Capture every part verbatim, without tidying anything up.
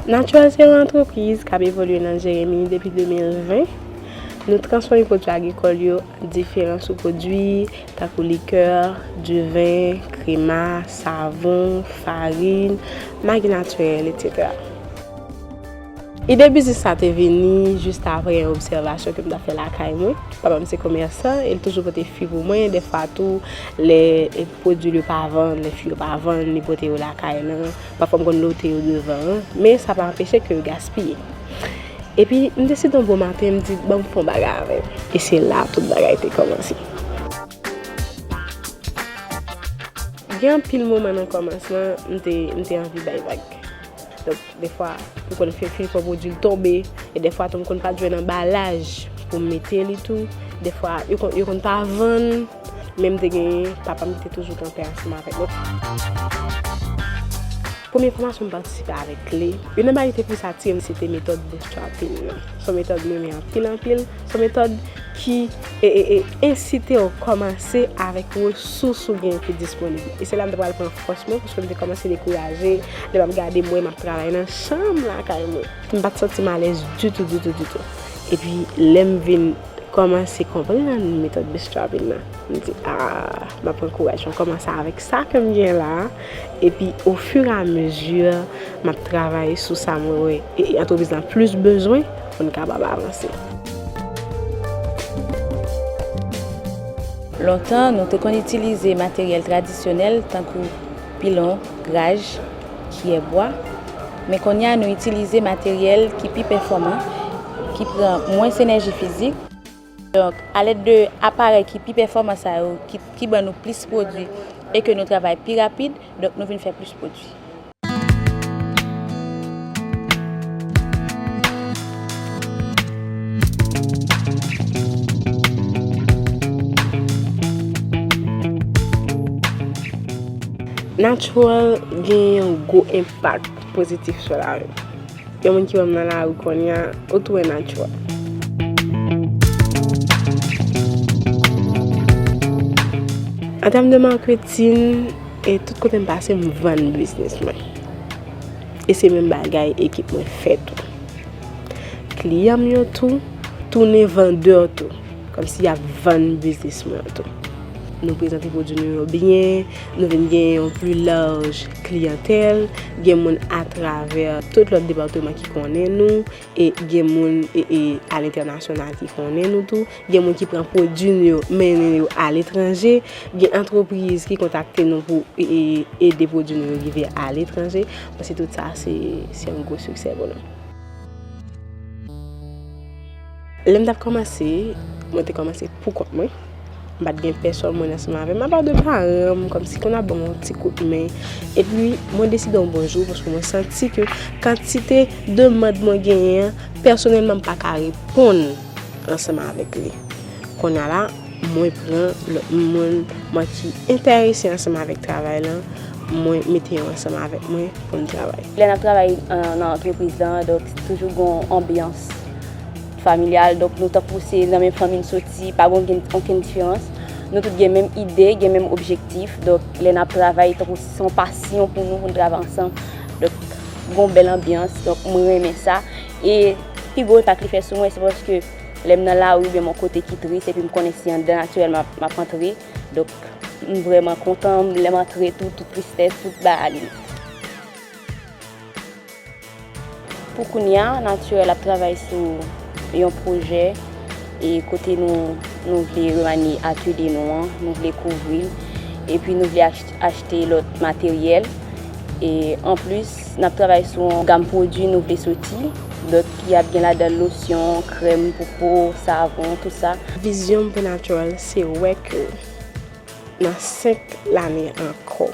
Naturel se yon antrepriz k ap evolye nan Jeremi depi de mil ven. Nou transfòme pwodui agrikòl yo an diferan soupwodui, tankou likè, diven, krema, savon, farin, magi natirèl, etsetera. Ide biznis sa te vini jis apre yon obsèvasyon ke m t ap fè lakay mwen. Papa m se komèsan, e l toujou pote fwi pou mwen. Dèfwa tou, lè, e, pwodui l yo pa vann, lè fwi yo pa vann, li pote yo lakay lan. Pafwa m konn lote yo devan an, men sa pa anpeche ke yo gaspiye. Epi, m deside yon bon maten, m di, "Ban m fè yon bagay avè l." E se la tout bagay te kòmanse. Gen anpil moman nan kòmansman, m te, m te anvi bay vag. Donk, dèfwa, m konn fè fwi, fè pwodui l tonbe, e dèfwa tou, m konn pa t jwenn anbalaj pou m mete li tou. Dèfwa, yo konn, yo konn pa vann, men m te gen papa m ki te toujou kanpe ansanm avèk mwen. Premye fòmasyon m patisipe avèk li, youn nan bagay ki te plis atire m, se te metòd bootstrapping nan. Se yon metòd mwen renmen anpil, anpil. Se yon metòd ki, e, e, e, ensite w kòmanse avèk resous ou gen ki disponib. E se la m te pral pran fòs mwen, paske m te kòmanse dekouraje. Lè m ap gade, m wè m ap travay nan chanm lakay mwen. M pa t santi m alèz ditou, ditou, ditou. Epi, lè m vin kòmanse konprann metòd bootstrapping nan, m di, "Ah, m ap pran kouraj, m kòmanse avèk sa ke m gen la." Epi, au fur et à mesure, m ap travay sou sa mwen wè, e, e antrepriz lan plis bezwen pou n kapab avanse. Lontan, nou te konn itilize materyèl tradisyonèl tankou pilon, graj, kiyè bwa, men kounye a nou itilize materyèl ki pi pèfòman, ki pran mwens enèji fizik. Donk, alèd de aparèy ki pi pèfòman sa yo, ki, ki ban nou plis pwodui e ke nou travay pi rapid, donk nou vin fè plis pwodui. Natural gen yon gwo enpak pozitif sou lavi m. Yon moun ki wè m nan lari kounye a, ou tou wè Natural. An tèm de maketin, e tout kote m pase, m vann biznis mwen. E se menm bagay ekip mwen fè tou. Kliyan m yo tou, tounen vandè tou. Kòmsi y ap vann biznis mwen an tou. Nou prezante pwodui nou yo byen, nou vin gen yon pli laj kliyantèl, gen moun atravè tout lòt depatman ki konnen nou, e gen moun, e, e, alentènasyonal ki konnen nou tou, gen moun ki pran pwodui nou yo, mennen yo aletranje, gen antrepriz ki kontakte nou pou, e, e, ede pwodui nou yo rive aletranje. Mwen se tout sa, se, se yon gwo siksè pou nou. Lè m t ap kòmanse, mwen te kòmanse pou kont mwen. M pa t gen pèsòn mwen ansanm avè m, apa de paran m, kòmsi konn ap ban m yon ti kout men. Epi, mwen deside yon bon jou, paske mwen santi ke kantite demann mwen genyen an, pèsonèlman, m pa ka reponn ansanm avèk li. Kounye a la, mwen pran lòt moun, mwen ki enterese ansanm avèk travay lan, mwen mete yo ansanm avèk mwen pou n travay. Lè n ap travay, euh, nan antrepriz lan, donk, toujou gen yon anbyans familyal, donk, nou tankou se nan menm fanmi n soti, pa gen okenn, okenn diferans. Nou tout gen menm ide, gen menm objektif, donk, lè n ap travay, tankou se yon pasyon pou nou, pou n travay ansanm. Donk, gen yon bèl anbyans, donk, mwen renmen sa. E pi gwo enpak li fè sou mwen, se paske lè m nan lari oubyen m yon kote ki tris, epi m konnen se anndan Naturel m ap, m ap antre. Donk, m vrèman kontan, lè m antre tou, tout tristès, tout bagay li. Pou kounye a, Naturel ap travay sou yon pwojè, e kote nou, nou vle remanye atelye nou an, nou vle kouvri l, epi nou vle ach-, achte lòt materyèl. E anplis, n ap travay sou yon gam pwodui nou vle soti, donk ki ap gen ladan l losyon, krèm pou po, savon, tout sa. Vizyon m pou Naturel, se wè ke nan senk lane ankò,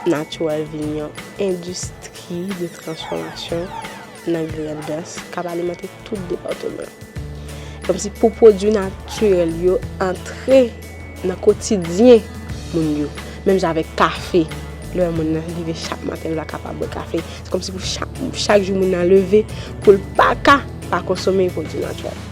Naturel vin yon endistri de transfòmasyon nan Grandans k ap alimante tout depatman. Kòmsi pou pwodui natirèl yo antre nan kotidyen moun yo. Menm jan avèk kafe. Lè moun nan leve chak maten, l pa ka pa bwè kafe. Se kòmsi pou chak, chak jou moun nan leve, pou l pa ka pa konsome pwodui natirèl.